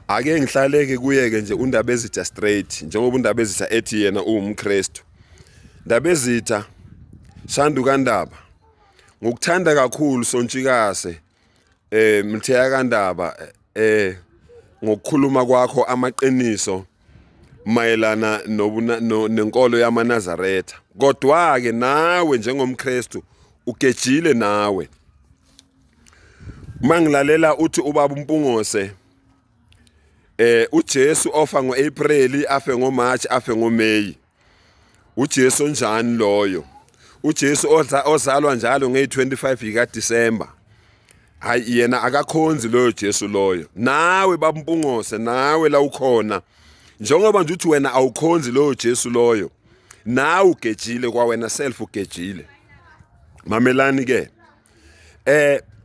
Ake ngihlaleke kuyeke nje uNdabezitha straight njengoba uNdabezitha ethi yena uwumKristu. Ndabezitha Shandu kaNdaba ngokuthanda kakhulu Sontshikase Mtheya kaNdaba ngokukhuluma kwakho amaqiniso mayelana nenkolo yamaNazaretha. Kodwa ke nawe njengomKristu ugejile nawe. Uma ngilalela uthi ubaba uMpungose uJesu ofa ngoApril afe ngoMarch afe ngoMay. uJesu onjani loyo? uJesu ozalwa njalo ngeyi-25 kaDisemba. Hayi yena akakhonzi loyo Jesu loyo. Nawe babumpungose nawe la ukhona. Njengoba nje uthi wena awukhonzi loyo Jesu loyo. Nawe ugejile kwawena self ugejile. Mamelani ke.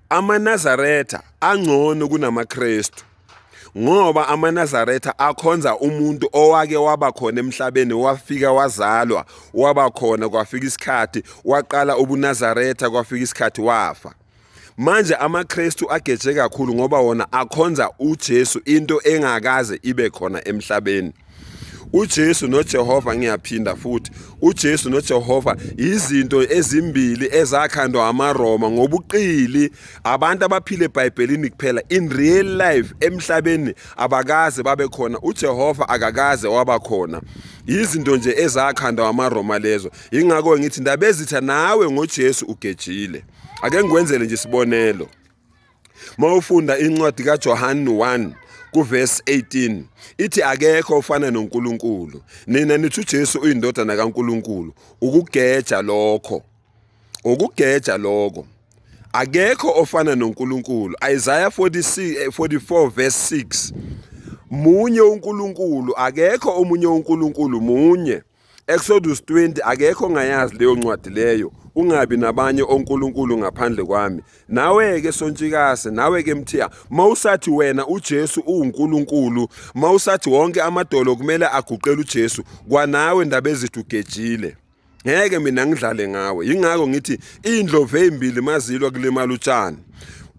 AmaNazaretha angcono kunamaKristu ngoba amaNazaretha akhonza umuntu owake waba khona emhlabeni, wafika wazalwa, waba khona, kwafika isikhathi waqala ubuNazaretha, kwafika isikhathi wafa. Manje amaKristu ageje kakhulu ngoba wona akhonza uJesu, into engakaze ibe khona emhlabeni. uJesu noJehova, ngiyaphinda futhi, uJesu noJehova izinto ezimbili ezakhandwa amaRoma ngobuqili. Abantu abaphila eBhayibhelini kuphela, in real life emhlabeni abakaze babe khona. uJehova akakaze waba khona, izinto nje ezakhandwa amaRoma lezo. Ingakho ngithi Ndabezitha nawe ngoJesu ugejile. Ake ngikwenzele nje isibonelo. Mawufunda incwadi kaJohn 1 kuverse 18 ithi akekho ofana noNkulunkulu. Nina nithi uJesu uyindodana kaNkulunkulu. Ukugeja lokho, ukugeja lokho. Akekho ofana noNkulunkulu. Isaiah 46 44 verse 6, munye uNkulunkulu, akekho omunye uNkulunkulu, munye. Exodus 20, akekho ongayazi leyo ncwadi leyo, ungabi nabanye onkulunkulu ngaphandle kwami. Nawe-ke Sontshikase, nawe-ke Mthiya, mawusathi wena uJesu uwuNkulunkulu, mawusathi wonke amadolo kumele aguqele uJesu, kwanawe Ndabezitha ugejile. Ngeke mina ngidlale ngawe. Yingakho ngithi iy'ndlovu ey'mbili mazilwa kulimala utshani.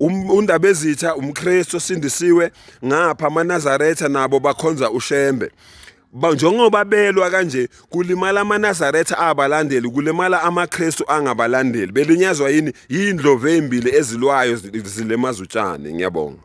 UNdabezitha umKristu osindisiwe, ngapha amaNazaretha nabo bakhonza uShembe. Njengoba belwa kanje kulimala amaNazaretha abalandeli, kulimala amaKristu angabalandeli. Belinyazwa yini? Yindlovu ezimbili ezilwayo zilimaza utshani. Ngiyabonga.